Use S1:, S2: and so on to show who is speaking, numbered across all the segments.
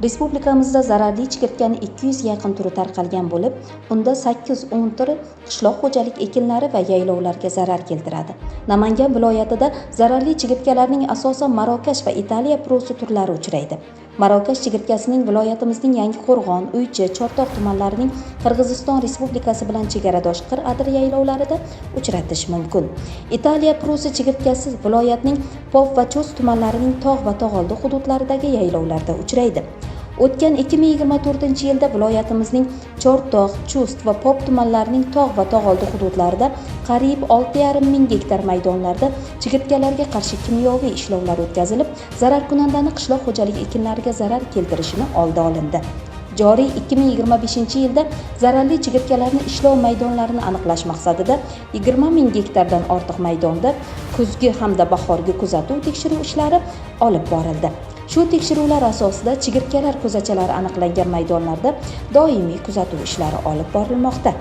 S1: Respublikamizda zararli chigirtkani 200 ga yaqin turi tarqalgan bo'lib, unda 8-10 turi qishloq xo'jalik ekinlari va yaylovlarga zarar keltiradi. Namangan viloyatida zararli chigirtkalarning asosan Marokash va Italiya prosi turlari uchraydi. Marokash chigirtkasining viloyatimizning Yangiqo'rg'on, Uychi, Chortoq tumanlarining Qirg'iziston Respublikasi bilan chegaradosh Qir-Adir yaylovlarida uchratish mumkin. Italiya prosi chigirtkasi viloyatning Pop va Chust tumanlarining tog' va tog'oldi hududlaridagi yaylovlarda uchraydi. O'tgan 2024-yilda viloyatimizning Chortoq, Chust va Pop tumanlarining tog' va tog'oldi hududlarida qariyb 6,5 ming gektar maydonlarda chigirtkalarga qarshi kimyoviy ishlovlar o'tkazilib, zararkunandani qishloq xo'jalik ekinlariga zarar keltirishini oldi olindi. Joriy 2025-yilda zararli chigirtkalarni ishlov maydonlarini aniqlash maqsadida 20 ming gektardan ortiq maydonda kuzgi hamda bahorgi kuzatuv tekshiruv ishlari olib borildi. Shu tekshiruvlar asosida chigirtkalar ko'zachalari aniqlangan maydonlarda doimiy kuzatuv ishlari olib borilmoqda.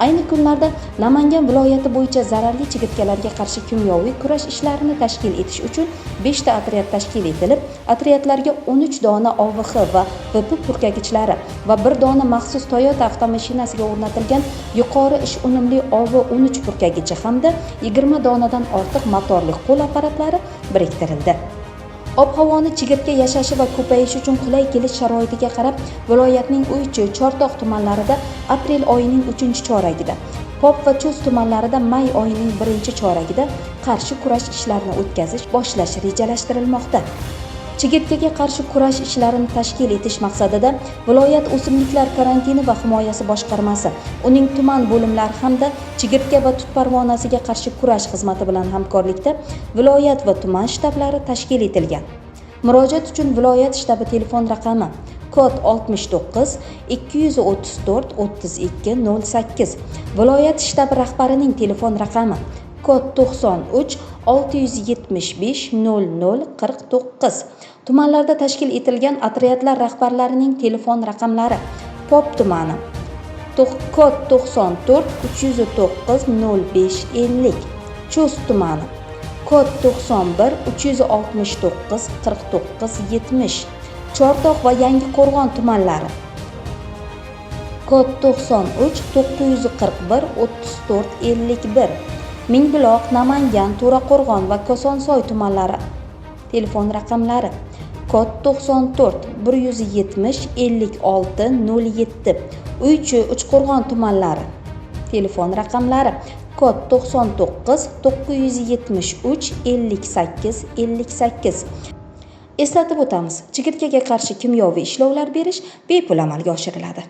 S1: Ayni kunlarda Namangan viloyati bo'yicha zararli chigirtkalarga qarshi kimyoviy kurash ishlarini tashkil etish uchun 5 ta otryad tashkil etilib, otryadlarga 13 dona OVX va VP purkagichlari va 1 dona maxsus Toyota avtomashinasiga o'rnatilgan yuqori ish unumli OV13 purkagichi hamda 20 donadan ortiq motorli qo'l apparatlari biriktirildi. Ob-havoni chigirtka yashashi va ko'payishi uchun qulay kelish sharoitiga qarab viloyatning Uychi, Chortoq tumanlarida aprel oyining 3-choragida, Pop va Chust tumanlarida may oyining 1-choragida qarshi kurash ishlarini o'tkazish boshlash rejalashtirilmoqda. Chigirtkaga qarshi kurash ishlarini tashkil etish maqsadida viloyat o'simliklar karantini va himoyasi boshqarmasi, uning tuman bo'limlari hamda chigirtka va tut parvonasiga qarshi kurash xizmati bilan hamkorlikda viloyat va tuman shtablari tashkil etilgan. Murojaat uchun viloyat shtabi telefon raqami kod 69 234 32 08, viloyat shtabi rahbarining telefon raqami kod 93 675 00 49, tumanlarda tashkil etilgan otryadlar rahbarlarining telefon raqamlari: Pop tumani kod 94 309 05 50, Chust tumani kod 91 369 49 70, Chortoq va Yangiqo'rg'on tumanlari kod 93 941 34 51, Mingbuloq, Namangan, To'raqo'rg'on va Kosonsoy tumanlari telefon raqamlari kod 94 170 56 07, Uychi, Uchqo'rg'on tumanlari telefon raqamlari kod 99 973 58 58. Eslatib o'tamiz, chigirtkaga qarshi kimyoviy ishlovlar berish bepul amalga oshiriladi.